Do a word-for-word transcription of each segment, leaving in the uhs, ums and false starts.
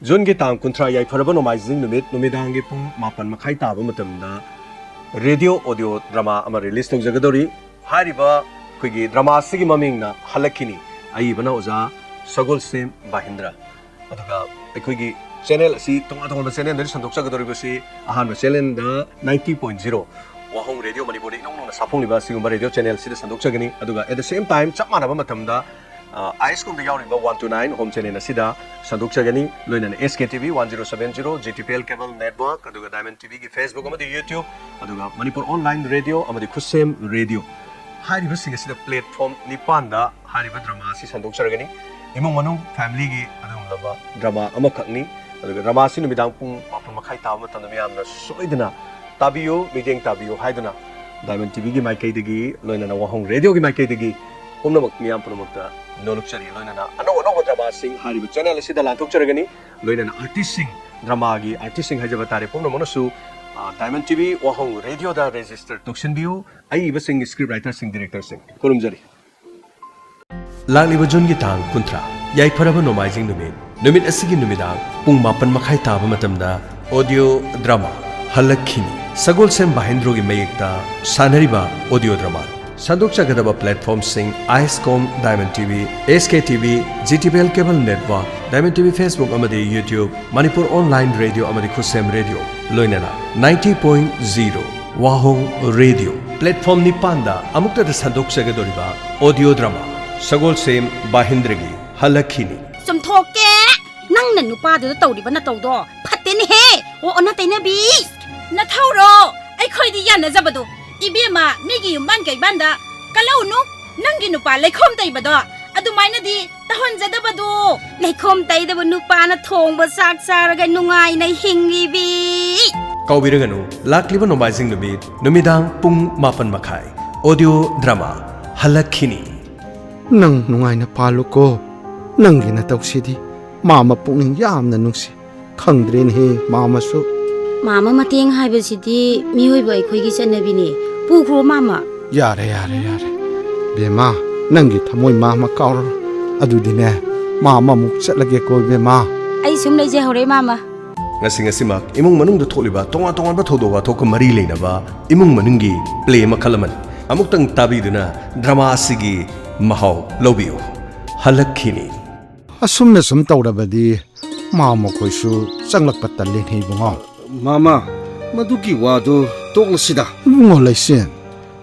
ꯖꯨꯟꯒꯤ ꯇꯥꯡ ꯀꯨꯟꯊ꯭ꯔꯥ, ꯌꯥꯏꯐꯔꯕ ꯅꯣꯡꯃꯥꯏꯖꯤꯡ ꯅꯨꯃꯤꯠ, ꯅꯨꯃꯤꯗꯥꯡꯒꯤ ꯄꯨꯡ ꯃꯥꯄꯟ ꯃꯈꯥꯏ ꯇꯥꯕ ꯃꯇꯝꯗ ꯔꯦꯗꯤꯑꯣ ꯑꯣꯗꯤꯑꯣ ꯗ꯭ꯔꯃꯥ ꯑꯃ ꯔꯤꯂꯤꯁ ꯇꯧꯖꯒꯗꯧꯔꯤ꯫ ꯍꯥꯏꯔꯤꯕ ꯑꯩꯈꯣꯏꯒꯤ ꯗ꯭ꯔꯃꯥ ꯑꯁꯤꯒꯤ ꯃꯃꯤꯡꯅ ꯍꯜꯂꯛꯈꯤꯅꯤ꯫ ꯑꯏꯕꯅ ꯑꯣꯖꯥ ꯁꯒꯣꯜꯁꯦꯝ ꯚꯥꯍꯤꯟꯗ꯭ꯔ꯫ ꯑꯗꯨꯒ ꯑꯩꯈꯣꯏꯒꯤ ꯆꯦꯅꯦꯜ ꯑꯁꯤ ꯇꯣꯉꯥꯟ ꯇꯣꯉꯥꯟꯕ ꯆꯦꯅꯦꯜꯗꯒꯤ ꯁꯟꯗꯣꯛꯆꯒꯗꯧꯔꯤꯕꯁꯤ, ꯑꯍꯥꯟꯕ ꯆꯦꯅꯦꯜꯗ ninety point zero ꯋꯥꯍꯣꯡ ꯔꯦꯗꯤꯑꯣ ꯃꯅꯤꯄꯨꯔꯗ ꯏꯅꯧ ꯅꯧꯅ ꯁꯥꯐꯣꯡꯂꯤꯕ ꯑꯁꯤꯒꯨꯝꯕ ꯔꯦꯗꯤꯑꯣ ꯆꯦꯅꯦꯜꯁꯤꯗ ꯁꯟꯗꯣꯛꯆꯒꯅꯤ꯫ ꯑꯗꯨꯒ at the same time, ꯆꯞ ꯃꯥꯟꯅꯕ ꯃꯇꯝꯗ, ꯑ, ꯑꯥꯏꯁꯀꯣꯝꯗ ꯌꯥꯎꯔꯤꯕ one two nine home channel ꯑꯁꯤꯗ ꯁꯟꯗꯣꯛꯆꯒꯅꯤ꯫ ꯂꯣꯏꯅꯅ S K T V one zero seven zero, G T P L Cable Network, ꯑꯗꯨꯒ Diamond ꯇꯤꯚꯤꯒꯤ Facebook ꯑꯃꯗꯤ YouTube, ꯑꯗꯨꯒ ꯃꯅꯤꯄꯨꯔ ꯑꯣꯟꯂꯥꯏꯟ ꯔꯦꯗꯤꯑꯣ ꯑꯃꯗꯤ ꯈꯨꯠꯁꯦꯝ ꯔꯦꯗꯤꯑꯣ ꯍꯥꯏꯔꯤꯕꯁꯤꯡ ꯑꯁꯤꯗ ꯄ꯭ꯂꯦꯠꯐꯣꯝ ꯅꯤꯄꯥꯟꯗ ꯍꯥꯏꯔꯤꯕ ꯗ꯭ꯔꯃꯥ ꯑꯁꯤ ꯁꯟꯗꯣꯛꯆꯔꯒꯅꯤ꯫ ꯏꯃꯨꯡ ꯃꯅꯨꯡ ꯐꯦꯃꯤꯂꯤꯒꯤ ꯑꯗꯨꯒꯨꯝꯂꯕ ꯗ꯭ꯔꯃꯥ ꯑꯃꯈꯛꯅꯤ꯫ ꯑꯗꯨꯒ ꯗ꯭ꯔꯃꯥꯁꯤ ꯅꯨꯃꯤꯗꯥꯡ ꯄꯨꯡ ꯃꯥꯄꯟ ꯃꯈꯥꯏ ꯇꯥꯕ ꯃꯇꯝꯗ ꯃꯌꯥꯝꯅ ꯁꯣꯏꯗꯅ ꯇꯥꯕꯤꯌꯨ, ꯃꯤꯠꯌꯦꯡ ꯇꯥꯕꯤꯌꯨ ꯍꯥꯏꯗꯨꯅ Diamond ꯇꯤꯚꯤꯒꯤ ꯃꯥꯏꯀꯩꯗꯒꯤ, ꯂꯣꯏꯅꯅ ꯋꯥꯍꯣꯡ ꯔꯦꯗꯤꯑꯣꯒꯤ ꯃꯥꯏꯀꯩꯗꯒꯤ ꯄꯨꯝꯅꯃꯛ, ꯃꯤꯌꯥꯝ ꯄꯨꯝꯅꯃꯛꯇ ꯅꯣꯂꯨꯛꯆꯔꯤ꯫ ꯂꯣꯏꯅꯅ ꯑꯅꯧ ꯑꯅꯧꯕ ꯗ꯭ꯔꯃꯥꯁꯤꯡ ꯍꯥꯏꯔꯤꯕ ꯆꯦꯅꯦꯜ ꯑꯁꯤꯗ ꯂꯥꯟꯊꯣꯛꯆꯔꯒꯅꯤ꯫ ꯂꯣꯏꯅꯅ ꯑꯥꯔꯇꯤꯁꯁꯤꯡ, ꯗ꯭ꯔꯃꯥꯒꯤ ꯑꯥꯔꯇꯤꯁꯁꯤꯡ ꯍꯥꯏꯖꯕ ꯇꯥꯔꯦ, ꯄꯨꯝꯅꯃꯛꯅꯁꯨ, ꯑ, Diamond ꯇꯤꯚꯤ ꯋꯥꯍꯣꯡ ꯔꯦꯗꯤꯑꯣꯗ ꯔꯦꯖꯤꯁꯇꯔ ꯇꯧꯁꯤꯟꯕꯤꯌꯨ꯫ ꯑꯏꯕꯁꯤꯡ, ꯁ꯭ꯀ꯭ꯔꯤꯞ ꯔꯥꯏꯇꯔꯁꯤꯡ, ꯗꯤꯔꯦꯛꯇꯔꯁꯤꯡ꯫ ꯈꯨꯔꯨꯝꯖꯔꯤ꯫ ꯂꯥꯛꯂꯤꯕ ꯖꯨꯟꯒꯤ ꯇꯥꯡ ꯀꯨꯟꯊ꯭ꯔꯥ, ꯌꯥꯏꯐꯔꯕ ꯅꯣꯡꯃꯥꯏꯖꯤꯡ ꯅꯨꯃꯤꯠ, ꯅꯨꯃꯤꯠ ꯑꯁꯤꯒꯤ ꯅꯨꯃꯤꯗꯥꯡ ꯄꯨꯡ ꯃꯥꯄꯟ ꯃꯈꯥꯏ ꯇꯥꯕ ꯃꯇꯝꯗ ꯑꯣꯗꯤꯑꯣ ꯗ꯭ꯔꯃꯥ ꯍꯜꯂꯛꯈꯤꯅꯤ꯫ ꯁꯒꯣꯜꯁꯦꯝ ꯚꯥꯍꯦꯟꯗ꯭ꯔꯣꯒꯤ ꯃꯌꯦꯛꯇ ꯁꯥꯟꯅꯔꯤꯕ ꯑꯣꯗꯤꯑꯣ ꯗ꯭ꯔꯃꯥ꯫ ꯁꯟꯗꯣꯛꯆꯒꯗꯕ ꯄ꯭ꯂꯦꯠꯐꯣꯔꯝꯁꯤꯡ: ꯑꯥꯏꯁꯀꯣꯝ, Diamond TV, S K T V, G T P L Cable Network, Diamond TV Facebook ꯑꯃꯗꯤ YouTube, ꯃꯅꯤꯄꯨꯔ ꯑꯣꯟꯂꯥꯏꯟ ꯔꯦꯗꯤꯑꯣ ꯑꯃꯗꯤ ꯈꯨꯠꯁꯦꯝ ꯔꯦꯗꯤꯑꯣ, ꯂꯣꯏꯅꯅ ninety point zero ꯋꯥꯍꯣꯡ ꯔꯦꯗꯤꯑꯣ꯫ ꯄ꯭ꯂꯦꯠꯐꯣꯔꯝ ꯅꯤꯄꯥꯟꯗ ꯑꯃꯨꯛꯇꯗ ꯁꯟꯗꯣꯛꯆꯒꯗꯧꯔꯤꯕ ꯑꯣꯗꯤꯑꯣ ꯗ꯭ꯔꯃꯥ ꯁꯒꯣꯜꯁꯦꯝ ꯚꯥꯍꯤꯟꯗ꯭ꯔꯒꯤ ꯍꯜꯂꯛꯈꯤꯅꯤ꯫ ꯆꯨꯝꯊꯣꯛꯀꯦ, ꯅꯪꯅ ꯅꯨꯄꯥꯗꯨꯗ ꯇꯧꯔꯤꯕ ꯅꯇꯧꯗꯣ ꯐꯠꯇꯦꯅꯦꯍꯦ, ꯑꯣ ꯑꯣꯟꯅ ꯇꯩꯅꯕꯤ꯫ ꯅꯊꯧꯔꯣ, ꯑꯩꯈꯣꯏꯗꯤ ꯌꯥꯅꯖꯕꯗꯣ꯫ ꯏꯕꯦꯝꯃ, ꯃꯤꯒꯤ ꯌꯨꯝꯕꯥꯟ ꯀꯩꯕꯥꯟꯗ ꯀꯜꯂꯛꯎꯅꯨ꯫ ꯅꯪꯒꯤ ꯅꯨꯄꯥ ꯂꯩꯈꯣꯝ ꯇꯩꯕꯗꯣ ꯑꯗꯨꯃꯥꯏꯅꯗꯤ ꯇꯧꯍꯟꯖꯗꯕꯗꯣ꯫ ꯂꯩꯈꯣꯝ ꯇꯩꯗꯕ ꯅꯨꯄꯥꯅ ꯊꯣꯡꯕ ꯆꯥꯛ ꯆꯥꯔꯒ ꯅꯨꯡꯉꯥꯏꯅ ꯍꯤꯡꯂꯤꯕꯤ꯫ ꯀꯥꯎꯕꯤꯔꯒꯅꯨ, ꯂꯥꯛꯂꯤꯕ ꯅꯣꯡꯃꯥꯏꯖꯤꯡ ꯅꯨꯃꯤꯠ ꯅꯨꯃꯤꯗꯥꯡ ꯄꯨꯡ ꯃꯥꯄꯟ ꯃꯈꯥꯏ, ꯑꯣꯗꯤꯑꯣ ꯗ꯭ꯔꯃꯥ ꯍꯜꯂꯛꯈꯤꯅꯤ꯫ ꯅꯪ ꯅꯨꯡꯉꯥꯏꯅ ꯄꯥꯜꯂꯨꯀꯣ꯫ ꯅꯪꯒꯤ ꯅꯇꯧꯁꯤꯗꯤ ꯃꯥꯃ ꯄꯨꯛꯅꯤꯡ ꯌꯥꯝꯅ ꯅꯨꯡꯁꯤ꯫ ꯈꯪꯗ꯭ꯔꯦꯅꯦꯍꯦ ꯃꯥꯃꯁꯨ꯫ ꯃꯥꯃ ꯃꯇꯦꯡ ꯍꯥꯏꯕꯁꯤꯗꯤ ꯃꯤꯑꯣꯏꯕ ꯑꯩꯈꯣꯏꯒꯤ ꯆꯠꯅꯕꯤꯅꯤ꯫ ꯄꯨꯈ꯭ꯔꯣ ꯃꯥꯃ꯫ ꯌꯥꯔꯦ, ꯌꯥꯔꯦ, ꯌꯥꯔꯦ꯫ ꯕꯦꯝꯃ, ꯅꯪꯒꯤ ꯊꯃꯣꯏ ꯃꯥꯃ ꯀꯥꯎꯔꯣ꯫ ꯑꯗꯨꯗꯤꯅꯦ, ꯃꯥꯃ ꯑꯃꯨꯛ ꯆꯠꯂꯒꯦꯀꯣ ꯏꯕꯦꯝꯃ꯫ ꯑꯩ ꯁꯨꯝ ꯂꯩꯖꯍꯧꯔꯦ, ꯃꯥꯃ꯫ ꯉꯁꯤ ꯉꯁꯤꯃꯛ ꯏꯃꯨꯡ ꯃꯅꯨꯡꯗ ꯊꯣꯛꯂꯤꯕ ꯇꯣꯉꯥꯟ ꯇꯣꯉꯥꯟꯕ ꯊꯧꯗꯣꯛ ꯋꯥꯊꯣꯛꯀ ꯃꯔꯤ ꯂꯩꯅꯕ ꯏꯃꯨꯡ ꯃꯅꯨꯡꯒꯤ ꯄ꯭ꯂꯦ ꯃꯈꯜ ꯑꯃꯅꯤ꯫ ꯑꯃꯨꯛꯇꯪ ꯇꯥꯕꯤꯗꯨꯅ ꯗ꯭ꯔꯃꯥ ꯑꯁꯤꯒꯤ ꯃꯍꯥꯎ ꯂꯧꯕꯤꯌꯨ꯫ ꯍꯜꯂꯛꯈꯤꯅꯤ꯫ ꯑꯁꯨꯝꯅ ꯁꯨꯝ ꯇꯧꯔꯕꯗꯤ ꯃꯥ ꯃꯈꯣꯏꯁꯨ ꯆꯪꯂꯛꯄ ꯇꯜꯂꯦꯅꯦ, ꯏꯕꯨꯡꯉꯣ꯫ ꯃꯥꯃ, ꯃꯗꯨꯒꯤ ꯋꯥꯗꯨ ꯇꯣꯛꯂꯁꯤꯗ꯫ ꯏꯕꯨꯡꯉꯣ ꯂꯩꯁꯦꯟ꯫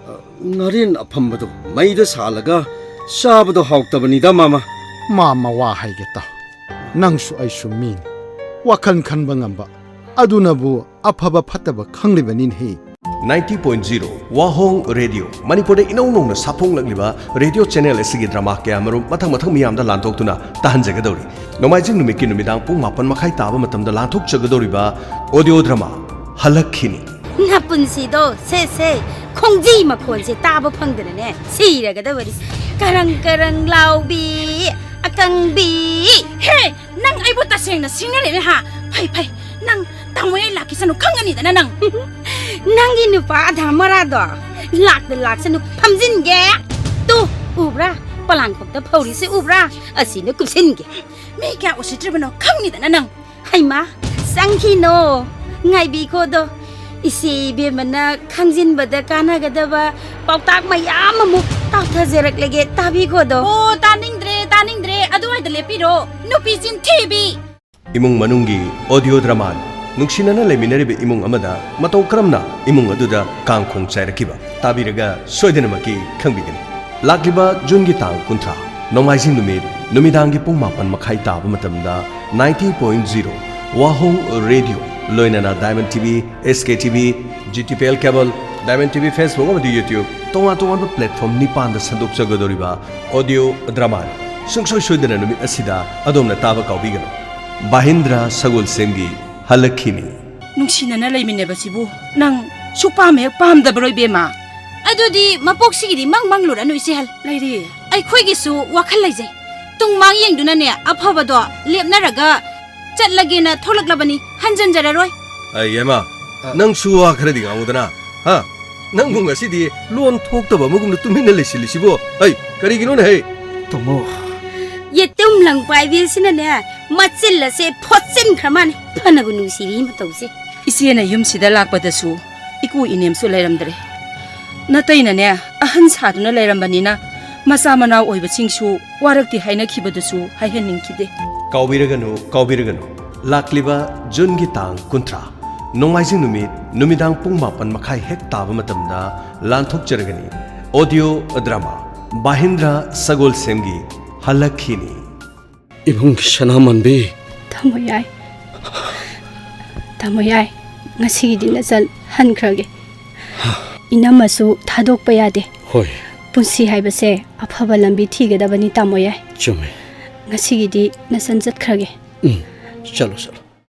ꯉꯥꯔꯦꯟ ꯑꯐꯝꯕꯗꯣ ꯃꯩꯗ ꯁꯥꯍꯜꯂꯒ ꯆꯥꯕꯗꯣ ꯍꯥꯎꯇꯕꯅꯤꯗ, ꯃꯥꯃ꯫ ꯃꯥꯃ, ꯋꯥ ꯍꯥꯏꯒꯦ ꯇꯥꯎ꯫ ꯅꯪꯁꯨ ꯑꯩꯁꯨ ꯃꯤꯅꯤ꯫ ꯋꯥꯈꯜ ꯈꯟꯕ ꯉꯝꯕ ꯑꯗꯨꯅꯕꯨ ꯑꯐꯕ ꯐꯠꯇꯕ ꯈꯪꯂꯤꯕꯅꯤꯅꯦꯍꯦ꯫ Ninety point zero ꯋꯥꯍꯣꯡ ꯔꯦꯗꯤꯑꯣ, ꯃꯅꯤꯄꯨꯔꯗ ꯏꯅꯧ ꯅꯧꯅ ꯁꯥꯐꯣꯡꯂꯛꯂꯤꯕ ꯔꯦꯗꯤꯑꯣ ꯆꯦꯅꯦꯜ ꯑꯁꯤꯒꯤ ꯗ꯭ꯔꯃꯥ ꯀꯌꯥꯃꯔꯨꯝ ꯃꯊꯪ ꯃꯊꯪ ꯃꯤꯌꯥꯝꯗ ꯂꯥꯟꯊꯣꯛꯇꯨꯅ ꯇꯥꯍꯟꯖꯒꯗꯧꯔꯤ꯫ ꯅꯣꯡꯃꯥꯏꯖꯤꯡ ꯅꯨꯃꯤꯠꯀꯤ ꯅꯨꯃꯤꯗꯥꯡ ꯄꯨꯡ ꯃꯥꯄꯟ ꯃꯈꯥꯏ ꯇꯥꯕ ꯃꯇꯝꯗ ꯂꯥꯟꯊꯣꯛꯆꯒꯗꯧꯔꯤꯕ ꯑꯣꯗꯤꯑꯣ ꯗ꯭ꯔꯃꯥ ꯍꯜꯂꯛꯈꯤꯅꯤ꯫ ꯅꯄꯨꯟꯁꯤꯗꯣ ꯁꯦ ꯁꯦ ꯈꯣꯡꯖꯤ ꯃꯈꯣꯟꯁꯦ ꯇꯥꯕ ꯐꯪꯗꯅꯅꯦ ꯁꯤꯔꯒꯗꯕꯅꯤ꯫ ꯀꯔꯪ ꯀꯔꯪ ꯂꯥꯎꯕꯤ ꯑꯀꯪꯕꯤ꯫ ꯍꯦ! ꯅꯪ ꯑꯩꯕꯨ ꯇꯁꯦꯡꯅ ꯁꯤꯡꯅꯔꯦꯅꯦ ꯍꯥ? ꯐꯩ ꯐꯩ, ꯅꯪ ꯇꯥꯃꯣ ꯑꯩ ꯂꯥꯛꯈꯤꯁꯅꯨ ꯈꯪꯒꯅꯤꯗꯅ ꯅꯪ꯫ ꯅꯪꯒꯤ ꯅꯨꯄꯥ ꯑꯙꯥ ꯃꯔꯥꯗꯣ ꯂꯥꯛꯇ ꯂꯥꯛꯁꯅꯨ ꯐꯝꯖꯤꯟꯒꯦ꯫ ꯇꯨ ꯎꯕ꯭ꯔꯥ? ꯄꯂꯥꯡꯈꯣꯛꯇ ꯐꯧꯔꯤꯁꯦ ꯎꯕ꯭ꯔꯥ? ꯑꯁꯤꯅ ꯀꯨꯞꯁꯤꯟꯒꯦ꯫ ꯃꯤ ꯀꯌꯥ ꯎꯁꯤꯠꯇ꯭ꯔꯤꯕꯅꯣ ꯈꯪꯅꯤꯗꯅ ꯅꯪ꯫ ꯍꯩꯃꯥ, ꯆꯪꯈꯤꯅꯣ, ꯉꯥꯏꯕꯤꯈꯣꯗꯣ꯫ ꯏꯆꯦ ꯏꯕꯦꯝꯃꯅ ꯈꯪꯖꯤꯟꯕꯗ ꯀꯥꯟꯅꯒꯗꯕ ꯄꯥꯎꯇꯥꯛ ꯃꯌꯥꯝ ꯑꯃꯨꯛ ꯇꯥꯎꯊꯖꯔꯛꯂꯒꯦ, ꯇꯥꯕꯤꯈꯣꯗꯣ꯫ ꯑꯣ, ꯇꯥꯅꯤꯡꯗ꯭ꯔꯦ, ꯇꯥꯅꯤꯡꯗ꯭ꯔꯦ, ꯑꯗꯨꯋꯥꯏꯗ ꯂꯦꯞꯄꯤꯔꯣ, ꯅꯨꯄꯤ ꯆꯤꯟꯊꯤꯕꯤ꯫ ꯏꯃꯨꯡ ꯃꯅꯨꯡꯒꯤ ꯑꯣꯗꯤꯑꯣ ꯗ꯭ꯔꯃꯥꯅꯤ꯫ ꯅꯨꯡꯁꯤꯅꯅ ꯂꯩꯃꯤꯟꯅꯔꯤꯕ ꯏꯃꯨꯡ ꯑꯃꯗ ꯃꯇꯧ ꯀꯔꯝꯅ ꯏꯃꯨꯡ ꯑꯗꯨꯗ ꯀꯥꯡ ꯈꯣꯡ ꯆꯥꯏꯔꯛꯈꯤꯕ? ꯇꯥꯕꯤꯔꯒ ꯁꯣꯏꯗꯅꯃꯛꯀꯤ ꯈꯪꯕꯤꯒꯅꯤ꯫ ꯂꯥꯛꯂꯤꯕ ꯖꯨꯟꯒꯤ ꯇꯥꯡ ꯀꯨꯟꯊ꯭ꯔꯥ, ꯅꯣꯡꯃꯥꯏꯖꯤꯡ ꯅꯨꯃꯤꯠ, ꯅꯨꯃꯤꯗꯥꯡꯒꯤ ꯄꯨꯡ ꯃꯥꯄꯟ ꯃꯈꯥꯏ ꯇꯥꯕ ꯃꯇꯝꯗ ninety point zero ꯋꯥꯍꯣꯡ ꯔꯦꯗꯤꯑꯣ, ꯂꯣꯏꯅꯅ Diamond T V, S K T V, G T P L Cable, Diamond T V Facebook ꯑꯃꯗꯤ YouTube, ꯇꯣꯉꯥꯟ ꯇꯣꯉꯥꯟꯕ platform ꯅꯤꯄꯥꯟꯗ ꯁꯟꯗꯣꯛꯆꯒꯗꯧꯔꯤꯕ ꯑꯣꯗꯤꯑꯣ ꯗ꯭ꯔꯃꯥꯅꯤ꯫ ꯁꯨꯡꯁꯣꯏ ꯁꯣꯏꯗꯅ ꯅꯨꯃꯤꯠ ꯑꯁꯤꯗ ꯑꯗꯣꯝꯅ ꯇꯥꯕ ꯀꯥꯎꯕꯤꯒꯅꯨ꯫ ꯚꯥꯍꯤꯟꯗ꯭ꯔ ꯁꯒꯣꯜꯁꯦꯝꯒꯤ ꯍꯜꯂꯛꯈꯤꯅꯤ꯫ ꯅꯨꯡꯁꯤꯅꯅ ꯂꯩꯃꯤꯟꯅꯕꯁꯤꯕꯨ ꯅꯪ ꯁꯨꯛꯄꯥꯝ ꯍꯦꯛ ꯄꯥꯝꯗꯕꯔꯣ, ꯏꯕꯦꯝꯃ? ꯑꯗꯨꯗꯤ ꯃꯄꯣꯛꯁꯤꯒꯤꯗꯤ ꯃꯪ ꯃꯪꯂꯨꯔꯅꯨ, ꯏꯆꯦꯍꯜ꯫ ꯂꯩꯔꯤ꯫ ꯑꯩꯈꯣꯏꯒꯤꯁꯨ ꯋꯥꯈꯜ ꯂꯩꯖꯩ꯫ ꯇꯨꯡ ꯃꯥꯡ ꯌꯦꯡꯗꯨꯅꯅꯦ, ꯑꯐꯕꯗꯣ ꯂꯦꯞꯅꯔꯒ ꯆꯠꯂꯒꯦꯅ ꯊꯣꯛꯂꯛꯂꯕꯅꯤ, ꯍꯟꯖꯟꯖꯔꯔꯣꯏ꯫ ꯑꯩ, ꯏꯃꯥ, ꯑ꯫ ꯅꯪꯁꯨ ꯋꯥ ꯈꯔꯗꯤ ꯉꯥꯡꯉꯨꯗꯅ, ꯍꯥ? ꯅꯪꯕꯨ ꯉꯁꯤꯗꯤ ꯂꯣꯟ ꯊꯣꯛꯇꯕ ꯑꯃꯒꯨꯝꯅ ꯇꯨꯃꯤꯟꯅ ꯂꯩꯁꯤꯜꯂꯤꯁꯤꯕꯨ? ꯑꯩ, ꯀꯔꯤꯒꯤꯅꯣꯅꯦ, ꯍꯩ? ꯇꯥꯃꯣ꯫ ꯌꯦꯇꯨꯝ ꯂꯪ ꯄꯥꯏꯕꯤ ꯑꯁꯤꯅꯅꯦ, ꯃꯆꯤꯜ ꯑꯁꯦ ꯐꯣꯠꯆꯤꯟꯈ꯭ꯔ ꯃꯥꯅꯤ꯫ ꯐꯅꯕꯨ ꯅꯨꯡꯁꯤꯔꯤ ꯃꯇꯧꯁꯦ꯫ ꯏꯆꯦꯅ ꯌꯨꯝꯁꯤꯗ ꯂꯥꯛꯄꯗꯁꯨ ꯏꯀꯨ ꯏꯅꯦꯝꯁꯨ ꯂꯩꯔꯝꯗ꯭ꯔꯦ꯫ ꯅꯇꯩꯅꯅꯦ, ꯑꯍꯟ ꯁꯥꯗꯨꯅ ꯂꯩꯔꯝꯕꯅꯤꯅ ꯃꯆꯥ ꯃꯅꯥꯎ ꯑꯣꯏꯕꯁꯤꯡꯁꯨ ꯋꯥꯔꯛꯇꯦ ꯍꯥꯏꯅꯈꯤꯕꯗꯨꯁꯨ ꯍꯥꯏꯍꯟꯅꯤꯡꯈꯤꯗꯦ꯫ ꯀꯥꯎꯕꯤꯔꯒꯅꯨ, ꯀꯥꯎꯕꯤꯔꯒꯅꯨ꯫ ꯂꯥꯛꯂꯤꯕ ꯖꯨꯟꯒꯤ ꯇꯥꯡ ꯀꯨꯟꯊ꯭ꯔꯥ, ꯅꯣꯡꯃꯥꯏꯖꯤꯡ ꯅꯨꯃꯤꯠ, ꯅꯨꯃꯤꯗꯥꯡ ꯄꯨꯡ ꯃꯥꯄꯟ ꯃꯈꯥꯏ ꯍꯦꯛ ꯇꯥꯕ ꯃꯇꯝꯗ ꯂꯥꯟꯊꯣꯛꯆꯔꯒꯅꯤ꯫ Audio drama ꯚꯥꯍꯤꯟꯗ꯭ꯔ ꯁꯒꯣꯜꯁꯦꯝꯒꯤ ꯍꯜꯂꯛꯈꯤꯅꯤ꯫ ꯏꯕꯨꯡ ꯁꯅꯥꯃꯟꯕꯤ꯫ ꯇꯥꯃꯣ ꯌꯥꯏ꯫ ꯇꯥꯃꯣ ꯌꯥꯏ꯫ ꯉꯁꯤꯒꯤꯗꯤ ꯅꯆꯟ ꯍꯟꯈ꯭ꯔꯒꯦ꯫ ꯏꯅꯝꯃꯁꯨ ꯊꯥꯗꯣꯛꯄ ꯌꯥꯗꯦ꯫ ꯍꯣꯏ꯫ ꯄꯨꯟꯁꯤ ꯍꯥꯏꯕꯁꯦ ꯑꯐꯕ ꯂꯝꯕꯤ ꯊꯤꯒꯗꯕꯅꯤ, ꯇꯥꯃꯣ ꯌꯥꯏ꯫ ꯆꯨꯝꯃꯦ꯫ ꯉꯁꯤꯒꯤꯗꯤ ꯅꯆꯟ ꯆꯠꯈ꯭ꯔꯒꯦ꯫ ꯎꯝ, ꯆꯠꯂꯣ, ꯆꯠꯂꯣ꯫